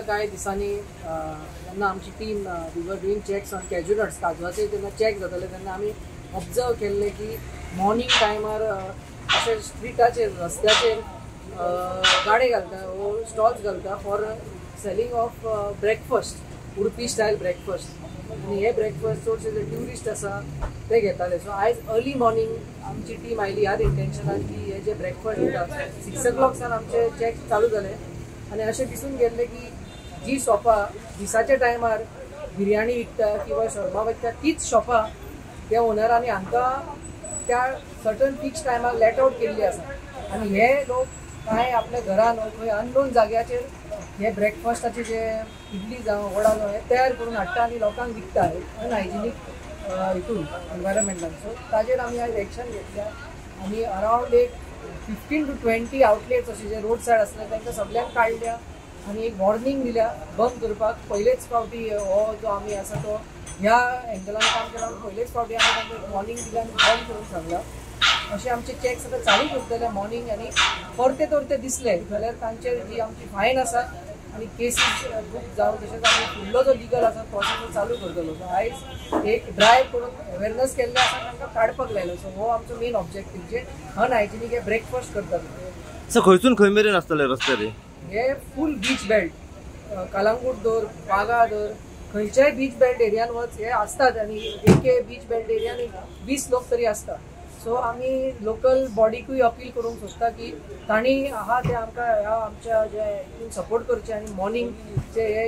कांय दिसांनी जेन्ना आमची team we were doing checks on cashew nuts, काजवाचे जेन्ना चॅक जाताले तेन्ना आमी ऑब्जर्व केल्ले की मॉर्निंग टायमार अशे स्ट्रिटाचेर रस्त्याचेर गाडे घालता वो स्टॉल्स घालता for selling of breakfast, Udupi style breakfast. आनी हे ब्रेकफास्ट चडशे जे ट्युरिस्ट आसा ते घेताले. सो आयज अर्ली मॉर्निंग आमची टीम आयली ह्याच इंटेन्शनान की हे जे ब्रेकफास्ट दिता 6 o'clock सान आमचे चॅक चालू जाले आनी अशें दिसून गेल्लें की जी शॉपां दिसाच्या टायमार बिरयाणी विकता किंवा शर्मा विकता तीच शॉपां त्या ओनरांनी हांकां त्या सर्टन फिक्स टायमार लेट आवट केल्ली आसा आनी हे लोक कांय आपल्या घरान खंय अननोन जाग्याचेर हे ब्रेकफास्टाचे जे इडली जावं वडा जावं हे तयार करून हाडटा आनी लोकांक विकता अनहायजिनीक हितून एनवायरमेंटान. सो ताजेर आमी आयज एक्शन घेतल्या आनी अरावंड एक 15 to 20 outlets अशे जे रोड सायड आसले तांकां सगल्यांक काडल्या आनी एक वॉर्निंग दिल्या बंद करपाक. पयलेच फावटी हो जो आमी आसा तो ह्या एंगलान काम केला, पयलेच फावटी आमी तांकां वॉर्निंग दिल्या आनी बंद करूंक सांगला. अशे आमचे चॅक्स आतां चालूच उरतले मॉर्निंग आनी परते तर ते दिसले जाल्यार तांचेर जी आमची फायन आसा आनी केसीस बूक जावन तशेंच आमी फुडलो जो लिगल आसा प्रोसेस चालू करतलो. सो आयज एक ड्रायव करून अवेरनस केल्लें आसा, तांकां काडपाक लायलो. सो हो आमचो मेन ऑब्जेक्टीव जे अनहायजिनीक हे ब्रेकफास्ट करतात. सो खंयसून खंय मेरेन आसतले रस्त्यार हे फूल बीच बेल्ट, कलंगूट दर, बागा दर, खंयच्याय बीच बेल्ट एरियान वच हे आसतात आनी एके बीच बेल्ट एरियान 20 लोक तरी आसता. सो आमी लोकल बॉडीकूय अपील करूंक सोदता की तांणी आहा ते आमकां ह्या आमच्या जे हितून सपोर्ट करचे आनी मॉर्निंग जे हे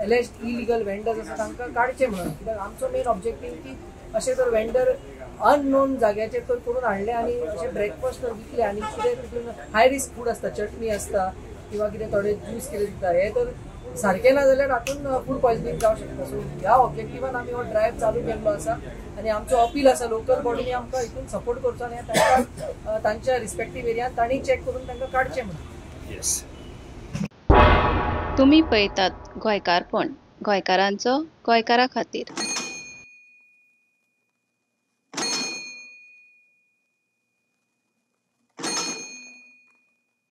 एलेज्ड इलिगल वेंडर्स आसा तांकां काडचे म्हणून. कित्याक आमचो मेन ऑब्जेक्टीव की अशें जर वेंडर अननोन जाग्याचेर तर करून हाडले आनी अशें ब्रेकफास्ट तर विकले आनी कितें तितून हाय रिस्क फूड आसता, चटणी आसता किंवा कितें थोडे ज्यूस कितें दिता, हे तर सारकें ना जाल्यार हातून फूड पॉयजनींग जावंक शकता. सो ह्या ऑब्जेक्टिवान आमी हो ड्रायव चालू केल्लो आसा आनी आमचो अपील आसा लोकल बॉडीनी आमकां हितून सपोर्ट करचो आनी तांकां तांच्या रिस्पेक्टीव एरियान तांणी चॅक करून तांकां काडचें म्हणून. येस, तुमी पळयतात गोंयकारपण, गोंयकारांचो गोंयकारा खातीर.